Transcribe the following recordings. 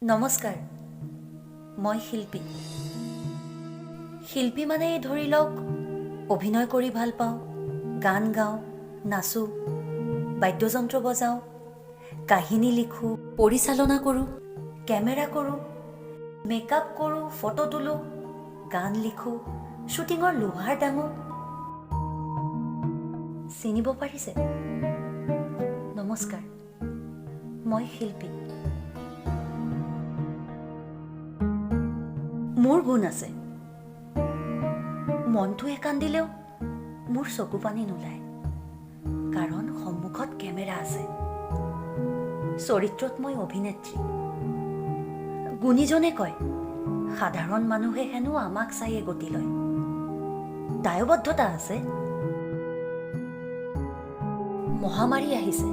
নমস্কাৰ, মই শিল্পী। শিল্পী মানে ধৰি লওক অভিনয় কৰি ভাল পাওঁ, গান গাওঁ, নাচোঁ, বাদ্যযন্ত্ৰ বজাওঁ, কাহিনী লিখোঁ, পৰিচালনা কৰোঁ, কেমেৰা কৰোঁ, মেকআপ কৰোঁ, ফটো তোলোঁ, গান লিখোঁ, শ্বুটিঙৰ লোহাৰ দাঙো। চিনিব পাৰিছে? নমস্কাৰ, মই শিল্পী। মোৰ গুণ আছে। মনটোৱে কান্দিলেও মোৰ চকু পানী নোলায়, কাৰণ সন্মুখত কেমেৰা আছে। চৰিত্ৰত মই অভিনেত্ৰী। গুণীজনে কয়, সাধাৰণ মানুহে হেনো আমাক চায়ে গতি লয়। দায়বদ্ধতা আছে। মহামাৰী আহিছে,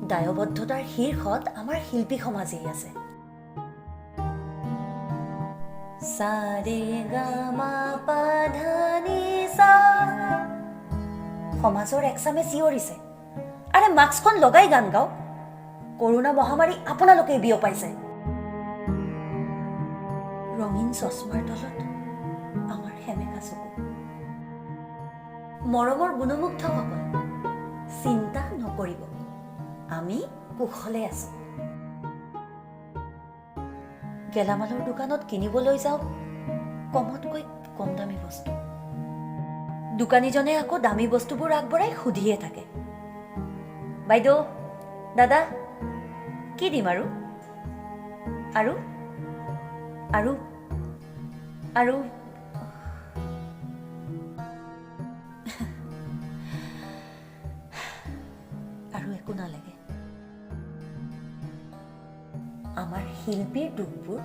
দায়বদ্ধতাৰ শীৰ্ষত আমাৰ শিল্পী সমাজেই আছে। সা ৰে গা মা পা ধা নি সা। সমাজৰ একচামে চিঞৰিছে, "আৰে, মাস্কখন লগাই গান গাওক, কৰোণা মহামাৰী আপোনালোকেই বিয়পাইছে।" ৰঙীন চশমাৰ তলত আমাৰ সেমেকা চকু। মৰমৰ গুণমুগ্ধসকল, চিন্তা নকৰিব, আমি কুশলে আছো। গেলামালৰ দোকানত কিনিবলৈ যাওঁ কমতকৈ কম দামী বস্তু। দোকানীজনে আকৌ দামী বস্তুবোৰ আগবঢ়াই সুধিয়ে থাকে, "বাইদেউ, দাদা, কি দিম আৰু আৰু আৰু আৰু?" আৰু একো নালাগে। আমাৰ শিল্পীৰ দুখবোৰ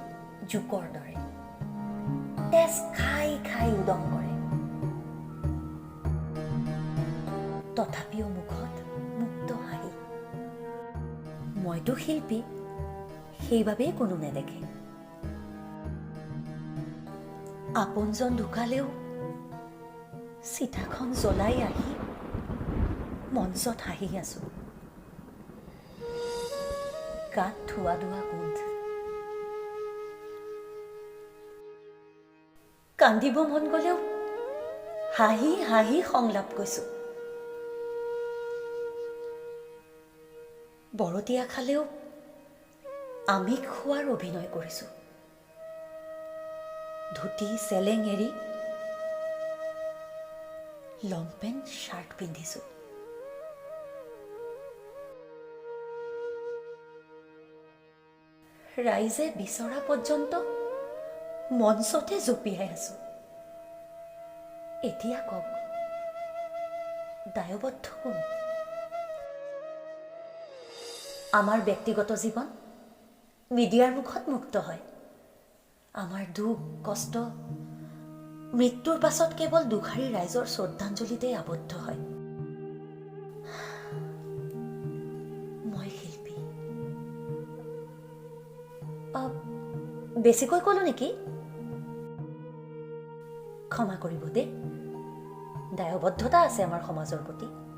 জোকৰ দৰে, তেজ খাই খাই উদং কৰে। তথাপিও মুখত মুক্ত হাঁহি। মইতো শিল্পী, সেইবাবেই কোনো নেদেখে। আপোনজন ঢুকালেও চিতাখন জ্বলাই আহি মঞ্চত হাঁহি আছো। গাত ধোৱা ধোৱা গোন্ধ। কান্দিব মন গলেও হাঁহি হাঁহি সংলাপ কৈছো। বৰতীয়া খালেও আমিষ খোৱাৰ অভিনয় কৰিছো। ধুতি চেলেং এৰি লং পেণ্ট চাৰ্ট পিন্ধিছো। ৰাইজে বিচৰা পৰ্যন্ত মঞ্চতে জঁপিয়াই আছো। এতিয়া কওক, দায়বদ্ধ কোন? আমাৰ ব্যক্তিগত জীৱন মিডিয়াৰ মুখত মুক্ত হয়। আমাৰ দুখ কষ্ট মৃত্যুৰ পাছত কেৱল দুখাৰী ৰাইজৰ শ্ৰদ্ধাঞ্জলিতেই আবদ্ধ হয়। মই শিল্পী। বেছিকৈ ক'লো নেকি? ক্ষমা কৰিব দেই। দায়বদ্ধতা আছে আমাৰ সমাজৰ প্ৰতি।